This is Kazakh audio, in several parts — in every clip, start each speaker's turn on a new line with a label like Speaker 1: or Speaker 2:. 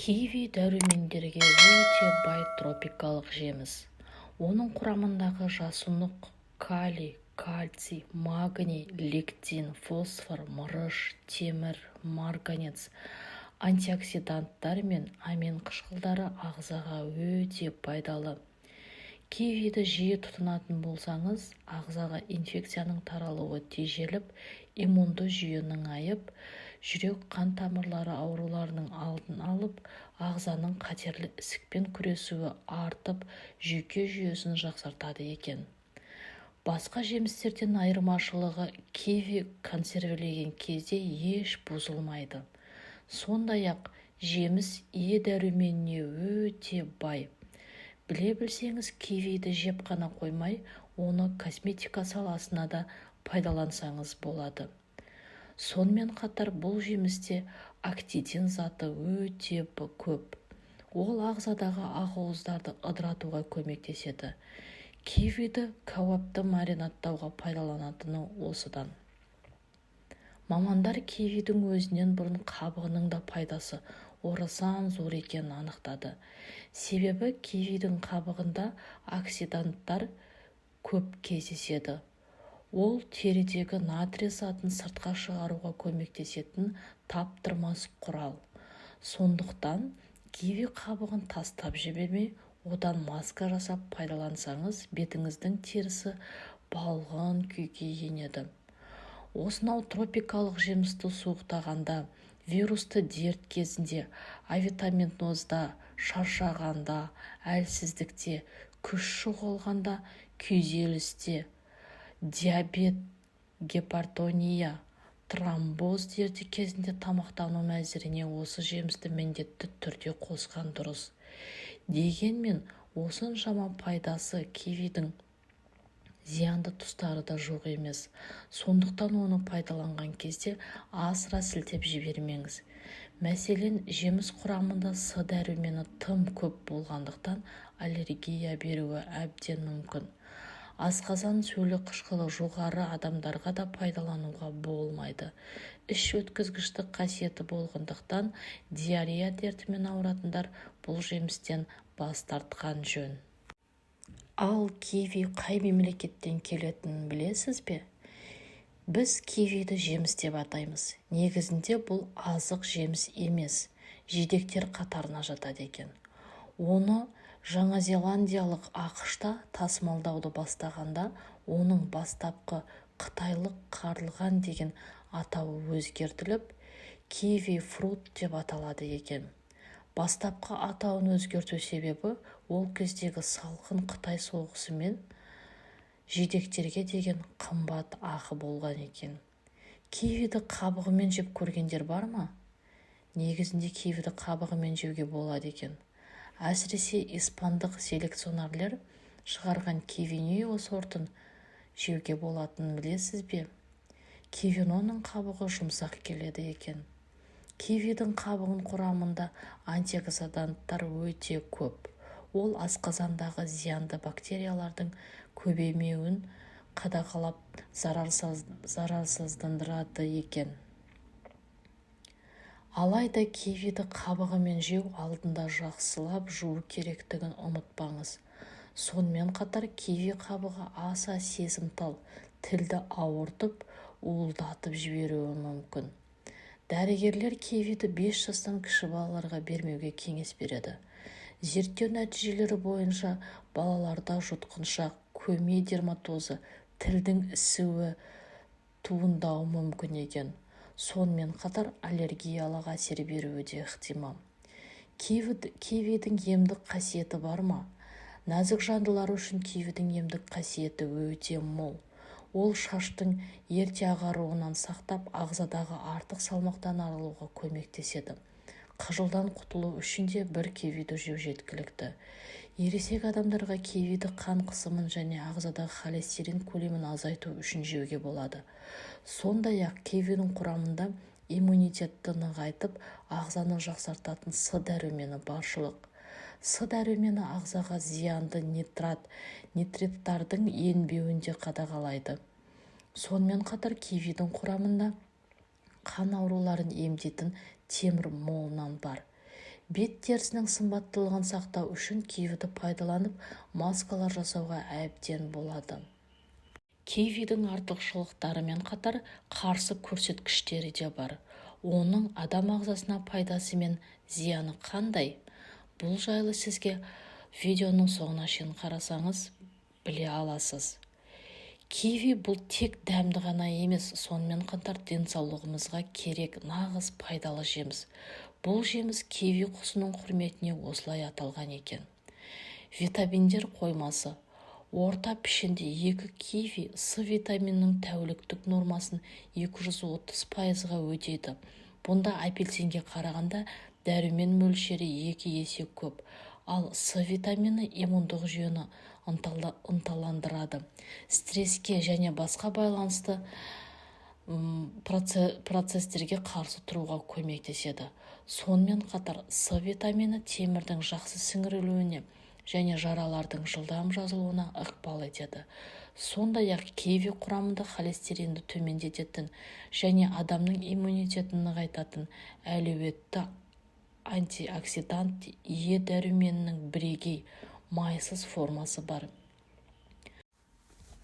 Speaker 1: Киви дәрумендерге өте бай тропикалық жеміс. Оның құрамындағы жасұнық, калий, кальций, магний, лектин, фосфор, мырыш, темір, марганец, антиоксиданттар мен амин қышқылдары ағзаға өте пайдалы. Кивиді жиі тұтынатын болсаңыз, ағзаға инфекцияның таралуы тежеліп, иммунды жүйе нығайып, жүрек-қан тамырлары ауруларының алдын алып, ағзаның қатерлі ісікпен күресуі артып, жүйке жүйесін жақсартады екен. Басқа жемістерден айырмашылығы, киви консервілеген кезде еш бұзылмайды. Сондай-ақ жеміс Е дәруменіне өте бай. Біле білсеңіз, кивиді жеп қана қоймай, оны косметика саласына да пайдалансаңыз болады. Сонымен қатар бұл жемісте актидин заты өте көп. Ол ағзадағы ақуыздарды ыдыратуға көмектеседі. Кивиді кәуапты маринадтауға пайдаланатыны осыдан. Мамандар кивидің өзінен бұрын қабығының да пайдасы орасан зор екенін анықтады. Себебі кивидің қабығында оксиданттар көп кездеседі. Ол терідегі натрий затын сыртқа шығаруға көмектесетін таптырмас құрал. Сондықтан киви қабығын тастап жібермей, одан маска жасап пайдалансаңыз, бетіңіздің терісі балғын күйге енеді. Осынау тропикалық жемісті суықтағанда, вирусты дерт кезінде, авитаминозда, шаршағанда, әлсіздікте, күш жоғалғанда, күйзелісте, диабет, гипертония, тромбоз дерті кезінде тамақтану мәзіріне осы жемісті міндетті түрде қосқан дұрыс. Дегенмен осыншама пайдасы кивидің зиянды тұстары да жоқ емес. Сондықтан оны пайдаланған кезде асыра сілтеп жібермеңіз. Мәселен, жеміс құрамында С дәрумені тым көп болғандықтан аллергия беруі әбден мүмкін. Асқазан сөлі қышқылы жоғары адамдарға да пайдалануға болмайды. Іш өткізгіштік қасиеті болғандықтан диарея дертімен ауыратындар бұл жемістен бас тартқан жөн. Ал киви қай мемлекеттен келетінін білесіз бе? Біз кивиді жеміс деп атаймыз. Негізінде бұл азық жеміс емес, жидектер қатарына жатады екен. Оны жаңазеландиялық АҚШ-та тасымалдауды бастағанда, оның бастапқы қытайлық қарлыған деген атауы өзгертіліп, киви-фрут деп аталады екен. Бастапқы атауын өзгерту себебі ол кездегі салқын Қытай соғысы мен жидектерге деген қымбат ақы болған екен. Кивиді қабығымен жеп көргендер бар ма? Негізінде кивиді қабығымен жеуге болады екен. Әсіресе испандық селекционерлер шығарған Кивинио сортын жеуге болатынын білесіз бе? Кивиноның қабығы жұмсақ келеді екен. Кивидің қабығының құрамында антиоксиданттар өте көп. Ол асқазандағы зиянды бактериялардың көбеймеуін қадағалап, зарарсыздандырады екен. Алайда кивиді қабығымен жеу алдында жақсылап жуу керектігін ұмытпаңыз. Сонымен қатар киви қабығы аса сезімтал, тілді ауыртып, уылдатып жіберуі мүмкін. Дәрігерлер кивиді 5 жастан кіші балаларға бермеуге кеңес береді. Зерттеу нәтижелері бойынша балаларда жұтқыншақ, көмей дерматозы, тілдің ісуі туындауы мүмкін екен. Сонымен қатар аллергиялық әсер беруі де ықтимал. Кивидің емдік қасиеті бар ма? Нәзік жандылар үшін кивидің емдік қасиеті өте мол. Ол шаштың ерте ағаруынан сақтап, ағзадағы артық салмақтан арылуға көмектеседі. Қыжылдан құтылу үшін де бір кивиді жеу жеткілікті. Ересек адамдарға кивиді қан қысымын және ағзадағы холестерин көлемін азайту үшін жеуге болады. Сондай-ақ кивидің құрамында иммунитетті нығайтып, ағзаны жақсартатын С дәрумені баршылық. С дәрумені ағзаға зиянды нитрат, нитриттардың енбеуін де қадағалайды. Сонымен қатар кивидің құрамында қан ауруларын емдейтін темір молынан бар. Бет терісінің сымбаттылығын сақтау үшін кивиді пайдаланып, маскалар жасауға әбден болады. Кивидің артықшылықтарымен қатар қарсы көрсеткіштері де бар. Оның адам ағзасына пайдасы мен зияны қандай? Бұл жайлы сізге видеоның соңына шейін қарасаңыз, біле аласыз. Киви бұл тек дәмді ғана емес, сонымен қатар денсаулығымызға керек нағыз пайдалы жеміс. Бұл жеміс киви құсының құрметіне осылай аталған екен. Витаминдер қоймасы. Орта пішінді екі киви С витаминінің тәуліктік нормасын 230%-ға өтейді. Бұнда апельсинге қарағанда дәрумен мөлшері 2 есе көп. Ал С витамині иммундық жүйені ынталандырады, стресске және басқа байланысты процестерге қарсы тұруға көмектеседі. Сонымен қатар С витамині темірдің жақсы сіңірілуіне және жаралардың жылдам жазылуына ықпал етеді. Сондай-ақ киви құрамында холестеринді төмендететін және адамның иммунитетін нығайтатын әлеуетті антиоксидант Е дәруменінің бірегей майсыз формасы бар.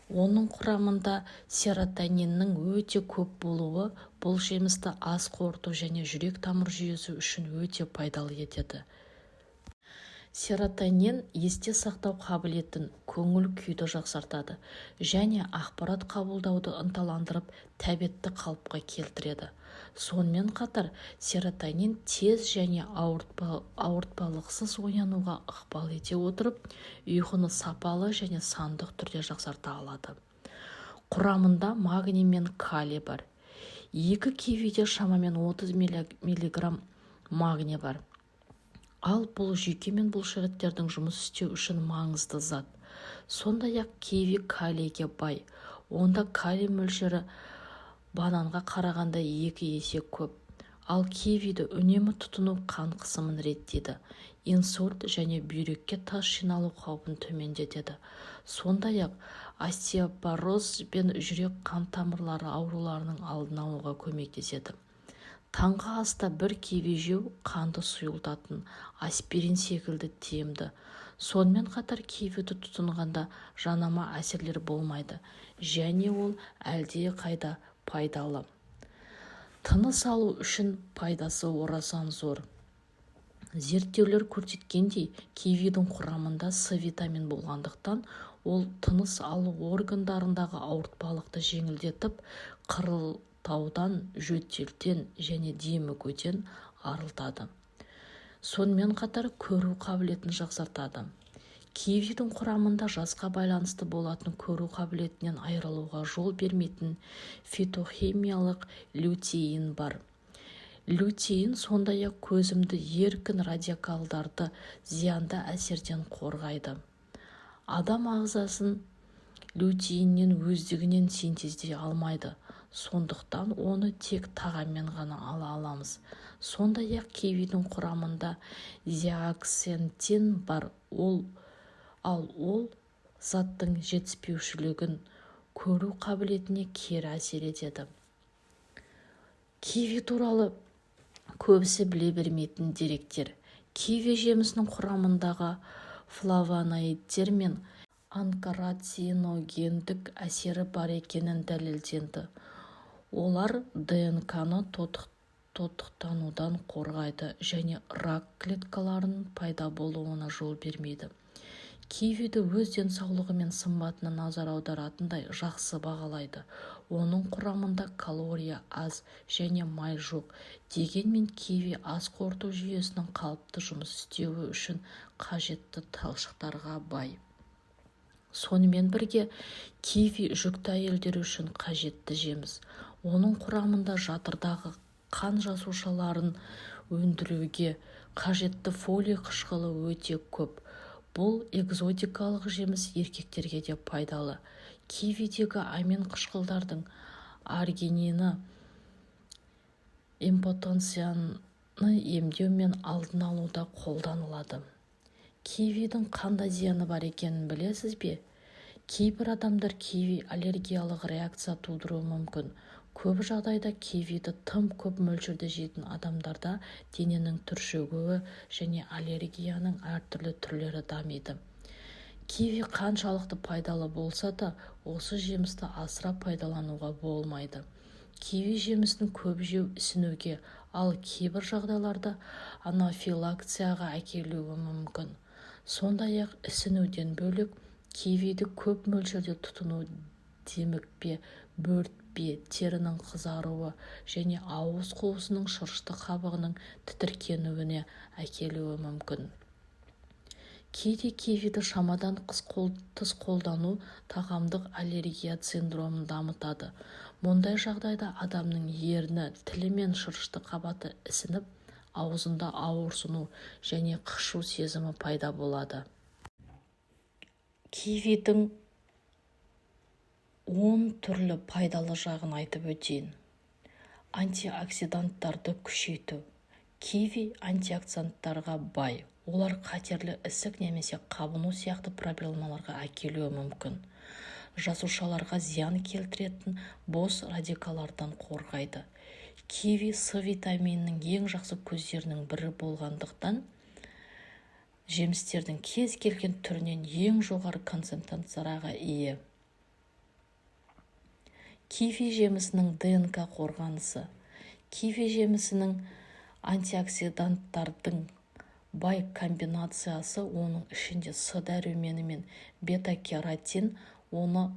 Speaker 1: Оның құрамында серотониннің өте көп болуы бұл жемісті ас қорыту және жүрек-тамыр жүйесі үшін өте пайдалы етеді. Серотонин есте сақтау қабілетін, көңіл-күйді жақсартады және ақпарат қабылдауды ынталандырып, тәбетті қалыпқа келтіреді. Сонымен қатар серотонин тез және ауыртпалықсыз оянуға ықпал ете отырып, ұйқыны сапалы және сандық түрде жақсарта алады. Құрамында магний мен калий бар. Екі кивиде шамамен 30 миллиграмм магний бар. Ал бұл жүйке мен бұлшықеттердің жұмыс істеуі үшін маңызды зат. Сондай-ақ киви калийге бай. Онда калий мөлшері бананға қарағанда 2 есе көп. Ал кивиді үнемі тұтыну қан қысымын реттейді, инсульт және бүйрекке тас жиналу қаупін төмендетеді. Сондай-ақ остеопороз бен жүрек-қан тамырлары ауруларының алдын алуға көмектеседі. Таңғы аста бір киви жеу қанды сұйылтатын аспирин секілді тиімді. Сонымен қатар кивиді тұтынғанда жанама әсерлер болмайды және ол әлдеқайда пайдалы. Тыныс алу үшін пайдасы орасан зор. Зерттеулер көрсеткендей, кивидің құрамында С витамині болғандықтан, ол тыныс алу органдарындағы ауыртпалықты жеңілдетіп, қырылтаудан, жөтелден және демігуден арылтады. Сонымен қатар көру қабілетін жақсартады. Кивидің құрамында жасқа байланысты болатын көру қабілетінен айырылуға жол бермейтін фитохимиялық лютеин бар. Лютеин сондай-ақ көзімді еркін радикалдарды зиянды әсерден қорғайды. Адам ағзасын лютеиннен өздігінен синтездей алмайды, сондықтан оны тек тағаммен ғана ала аламыз. Сондай-ақ кивидің құрамында зеаксантин бар, ал ол заттың жетіспеушілігін көру қабілетіне кері әсер етеді. Киви туралы көбісі біле бермейтін деректер. Киви жемісінің құрамындағы флавоноидтер мен антикарциногендік әсері бар екені дәлелденді. Олар ДНК-ны тотықтанудан қорғайды және рак клеткаларының пайда болуына жол бермейді. Кивиді өз денсаулығы мен сымбатына назар аударатындар жақсы бағалайды. Оның құрамында калория аз және май жоқ. Дегенмен киви ас қорыту жүйесінің қалыпты жұмыс істеуі үшін қажетті талшықтарға бай. Сонымен бірге киви жүкті әйелдер үшін қажетті жеміс. Оның құрамында жатырдағы қан жасушаларын өндіруге қажетті фолий қышқылы өте көп. Бұл экзотикалық жеміс еркектерге де пайдалы. Кивидегі амин қышқылдардың аргинині импотенцияны емдеу мен алдын алуда қолданылады. Кивидің қандай зияны бар екенін білесіз бе? Кейбір адамдар киви аллергиялық реакция тудыруы мүмкін. Көп жағдайда кивиді тым көп мөлшерде жейтін адамдарда дененің түршігуі және аллергияның әртүрлі түрлері дамиды. Киви қаншалықты пайдалы болса да, осы жемісті асыра пайдалануға болмайды. Киви жемісін көп жеу ісінуге, ал кейбір жағдайларда анафилаксияға әкелуі мүмкін. Сондай-ақ ісінуден бөлек, кивиді көп мөлшерде тұтыну демікпе, бөртпе, терінің қызаруы және ауыз қуысының шырышты қабығының тітіркенуіне әкелуі мүмкін. Кейде кивиді шамадан тыс қолдану тағамдық аллергия синдромын дамытады. Мұндай жағдайда адамның ерні, тілі мен шырышты қабаты ісініп, аузында ауырсыну және қышу сезімі пайда болады. Кивидің 10 түрлі пайдалы жағын айтып өтейін. Антиоксиданттарды күшейту. Киви антиоксиданттарға бай. Олар қатерлі ісік немесе қабыну сияқты проблемаларға әкелуі мүмкін. Жасушаларға зиян келтіретін бос радикалдардан қорғайды. Киви С витаминінің ең жақсы көздерінің бірі болғандықтан, жемістердің кез келген түрінен ең жоғары концентрацияға ие. Киви жемісінің ДНК қорғанысы. Киви жемісінің антиоксиданттардың бай комбинациясы, оның ішінде С дәрумені мен бета-каротин, оны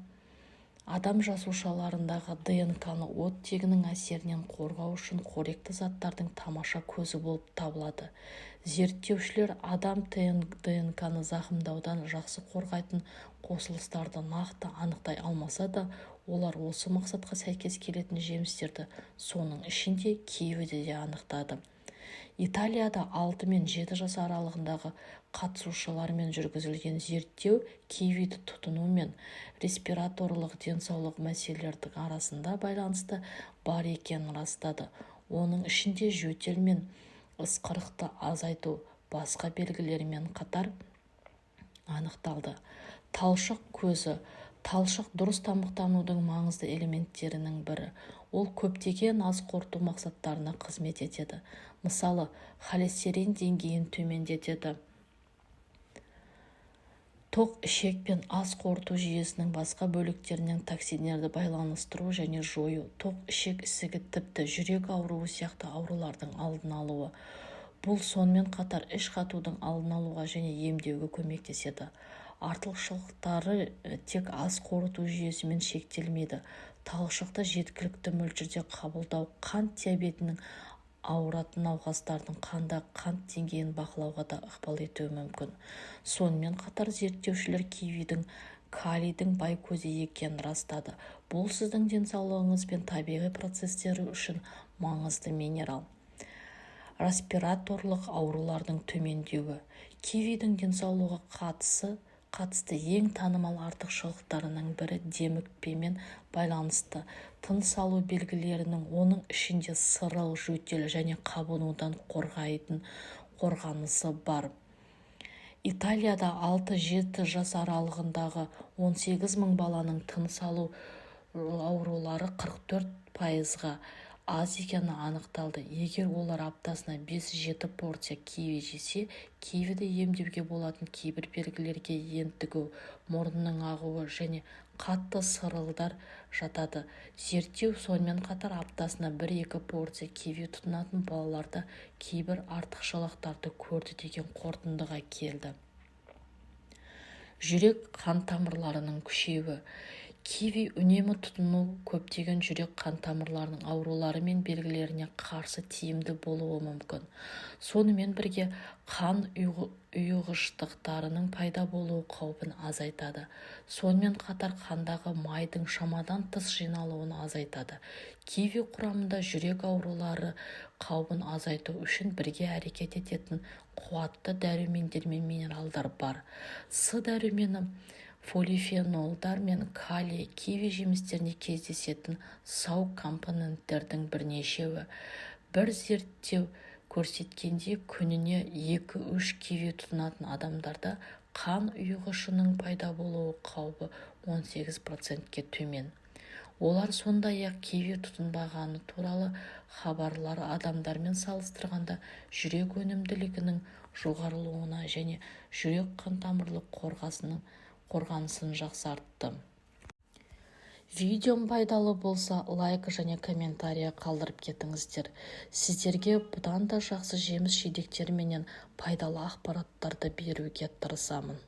Speaker 1: адам жасушаларындағы ДНК-ны оттегінің әсерінен қорғау үшін қоректі заттардың тамаша көзі болып табылады. Зерттеушілер адам ДНК-ны зақымдаудан жақсы қорғайтын қосылыстарды нақты анықтай алмаса да, олар осы мақсатқа сәйкес келетін жемістерді, соның ішінде кивиді де анықтады. Италияда 6 мен 7 жас аралығындағы қатысушылармен жүргізілген зерттеу кивиді тұтыну мен респираторлық денсаулық мәселелердің арасында байланысты бар екенін растады. Оның ішінде жөтел мен ысқырықты азайту басқа белгілермен қатар анықталды. Талшық көзі. Талшық дұрыс тамақтанудың маңызды элементтерінің бірі. Ол көптеген ас қорыту мақсаттарына қызмет етеді. Мысалы, холестерин деңгейін төмендетеді. Тоқ ішек пен ас қорыту жүйесінің басқа бөліктерінен токсиндерді байланыстыру және жою, тоқ ішек ісігі, тіпті жүрек ауруы сияқты аурулардың алдын алуы. Бұл сонымен қатар іш қатудың алдын алуға және емдеуге көмектеседі. Артықшылықтары тек ас қорыту жүйесімен шектелмейді. Талшықты жеткілікті мөлшерде қабылдау қант диабетімен ауыратын науқастардың қанда қант деңгейін бақылауға да ықпал етуі мүмкін. Сонымен қатар зерттеушілер кивидің калийдің бай көзі екенін растады. Бұл сіздің денсаулығыңыз бен табиғи процестері үшін маңызды минерал. Респираторлық аурулардың төмендеуі. Кивидің денсаулығына қатысты ең танымал артықшылықтарының бірі демікпемен байланысты тыныс алу белгілерінің, оның ішінде сырыл, жөтел және қабынудан қорғайтын қорғанысы бар. Италияда 6-7 жас аралығындағы 18 мың баланың тыныс алу аурулары 44%-ға аз екені анықталды, егер олар аптасына 5-7 порция киви жесе. Кивиді емдеуге болатын кейбір белгілерге ентігу, мұрынның ағуы және қатты сырылдар жатады. Зерттеу сонымен қатар аптасына 1-2 порция киви тұтынатын балаларда кейбір артықшылықтарды көрді деген қорытындыға келді. Жүрек қан тамырларының күшеюі. Киви үнемі тұтыну көптеген жүрек-қан тамырларының аурулары мен белгілеріне қарсы тиімді болуы мүмкін. Сонымен бірге қан ұйығыштықтарының пайда болуы қаупін азайтады. Сонымен қатар қандағы майдың шамадан тыс жиналуын азайтады. Киви құрамында жүрек аурулары қаупін азайту үшін бірге әрекет ететін қуатты дәрумендер мен минералдар бар. С дәрумені, полифенолдар мен калий киви жемістерінде кездесетін сау компоненттердің бірнешеуі. Бір зерттеу көрсеткендей, күніне 2-3 киви тұтынатын адамдарда қан ұйығышының пайда болуы қаупі 18%-ке төмен. Олар сондай-ақ киви тұтынғаны туралы хабарлар адамдармен салыстырғанда жүрек өнімділігінің жоғарылауына және жүрек-қан тамырлар қорғанысын жақсартты. Видеом пайдалы болса, лайк және комментария қалдырып кетіңіздер. Сіздерге бұдан да жақсы жеміс-жидектер менен пайдалы ақпараттарды беруге тырысамын.